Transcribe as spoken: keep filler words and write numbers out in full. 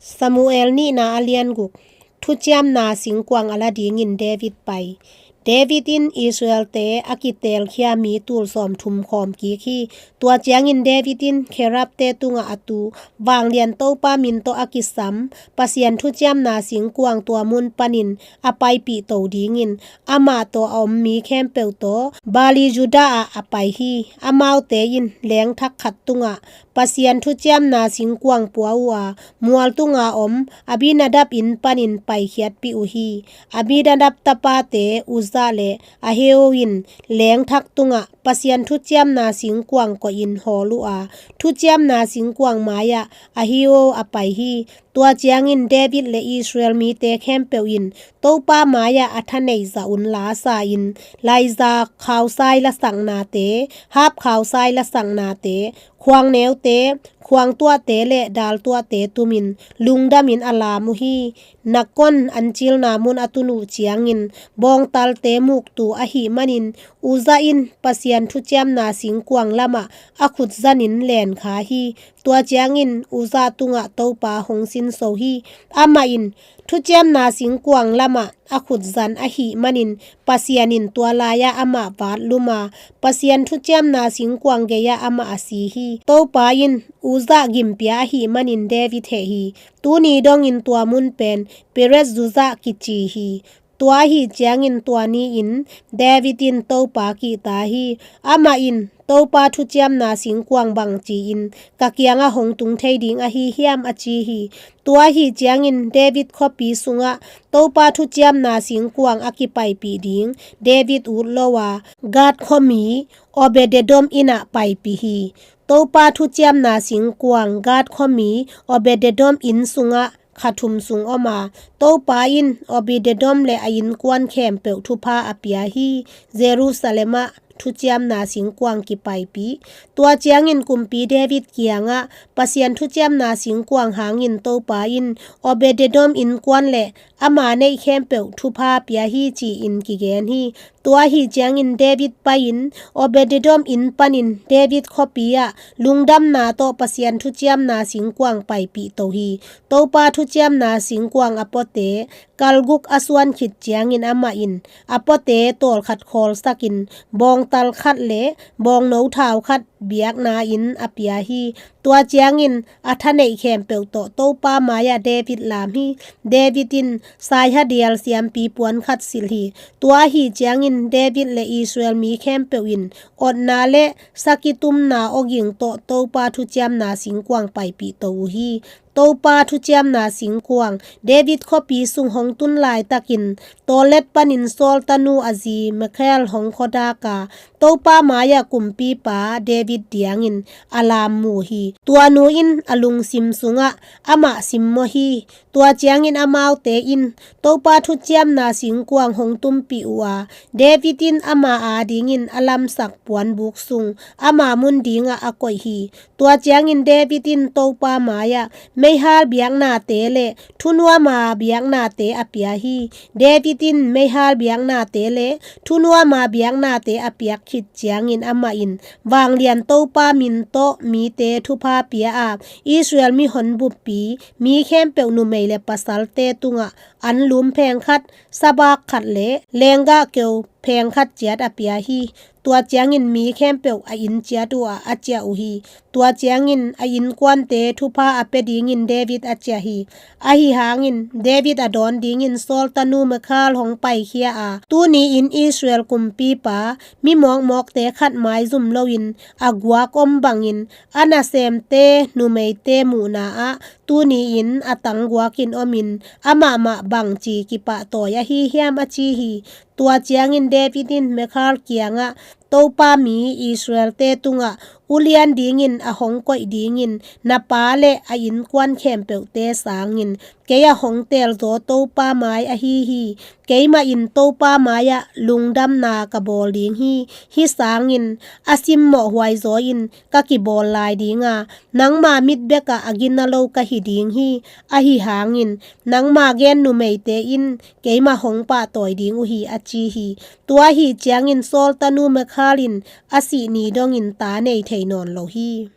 Samuel nihna a lian guk. Thuciamna singkuang a la dingin David pai. David in Israel-te a kiteelkhia mi tul sawmthum khawm kik hi. Tua ciangin David in Cherub-te tungah a tu, vanglian Topa min tawh a kisam, Pasian thuciamna singkuang tua mun panin a paipih to dingin, amah tawh a om mi khempeuh tawh Baali-Judah ah a pai hi. Amaute in leengthak khat tungah Pasian thuciamna singkuang pua uh a, mual tunga om Abinadab inn panin paikhiatpih uh hi. Abinadab tapate Uzzah le Ahio in leengthak tungah Pasian thuciamna singkuang koihin hawl uh a, thuciamna singkuang mai-ah Ahio a pai hi. Tua ciangin David le Israel mite khempeuh in Topa mai-ah a thaneih zah un la sa-in, laiza khausai lasaknate, hap khausai lasaknate, khuangneute, khuangtuahte le daltuahte tumin lungdamin a lam uh hi. Nakon ancilna mun a tun uh ciangin bawngtalte muktu ahih manin Uzzah in Pasian thuciamna singkuang lamah a khut zanin lenkha hi. Tua ciangin Uzzah tungah Topa hong sinso hi. Amah in thuciamna singkuang lamah a khut zan ahih manin Pasian in tua lai-ah amah vatlum a, Pasian thuciamna singkuang gei-ah amah a si hi. Topa in Uzzah gimpia ahih manin David heh hi. Tuni dongin tua mun pen Perez-uzzah kici hi. Tua ahih ciangin tua ni-in David in Topa kihta hi. Amah in Topa thuciamna singkuang bangci-in ka kiangah hong tung thei ding ahi hiam, a ci hi. Tua ahih ciangin David khuapi sungah Topa thuciamna singkuang a kipaipih ding David ut lo a, Gath khuami Obed-edom inn ah paipih hi. Topa thuciamna singkuang Gath khuami Obed-edom inn sungah kha thum sung om a, Topa in Obed-edom le a innkuan khempeuh thupha a pia hi. Jerusalem ah thuciamna singkuang kipaipih. Tua ciangin kumpi David kiangah Pasian thuciamna singkuang hangin Topa in Obed-edom innkuan le ama neih khempeuh thupha pia hi, ci-in kigen hi. Tua ahih ciangin David pai-in Obed-edom inn panin David khuapi ah lungdamna tawh Pasian thuciamna singkuang paipih to hi. Topa thuciamna singkuang a puate kalguk a suan khit ciangin amah in a puate tawlkhat khawlsakin bawngtal khat le bawngno thau khat biakna-in a pia hi. Tua ciangin a thaneih khempeuh tawh Topa mai-ah David lam hi. David in saihadial siampi puan khat silh hi. Tua ahih ciangin David le Israel mi khempeuh in otna le sakitumna awging tawh Topa thuciamna singkuang paipih to uh hi. Topa thuciamna singkuang David khuapi sung hong tun laitakin tawlet panin Saul tanu a zi Mikhal hong khuadak a, Topa mai-ah kumpipa David diangin a lam mu hi. Tua nu in a lungsim sungah amah simmawh hi. Tua ciangin amaute in Topa thuciamna singkuang hong tumpih uh a, David in ama adingin a lamsak puanbuk sung ama mun dingah a koih hi. Tua ciangin David in Topa mai-ah meihal biaknate le thunuama biaknate a pia hi. David in meihal biaknate le thunuama biaknate a piak khit ciangin amah in vanglian Topa min tawh mite thupha pia a, Israel mihon buppi mi khempeuh numei le pasalte tungah anlum pheng khat, sabak khat le lenggahkeu pheng khat ciat a pia hi. Tua ciangin mi khempeuh a inn ciat uhah a ciah uh hi. Tua ciangin a innkuante thupha a pia dingin David a ciah hi. Ahi hangin David a dawn dingin Saul tanu Mikhal hong paikhia a, tuni-in Israel kumpipa mi mawkmawkte khat maizum loin a guak om bangin a nasemte numeite muhna ah tuni-in a tangguakin omin amah mah bangci kipahtawi ahi hiam, a ci hi. Tua ciangin David in Mikhal kiangah, Topa mi Israelte tungah ulian dingin a hong koih dingin na pa le a innkuan khempeuhte sangin kei a hong teelzaw Topa mai ahi hi. Keimah in Topa mai-ah lungdamna ka bawl ding hi. Hih sangin a simmawh huaizaw in ka kibawl lai ding a, nangma mit bekah a gina lo ka hi ding hi. Ahi hangin nangma gen numeite in keimah hong pahtawi ding uh hi, a ci hi. Tua ahi ciangin Saul tanu Mikhal in a sih ni dongin ta nei thei nawn lo hi.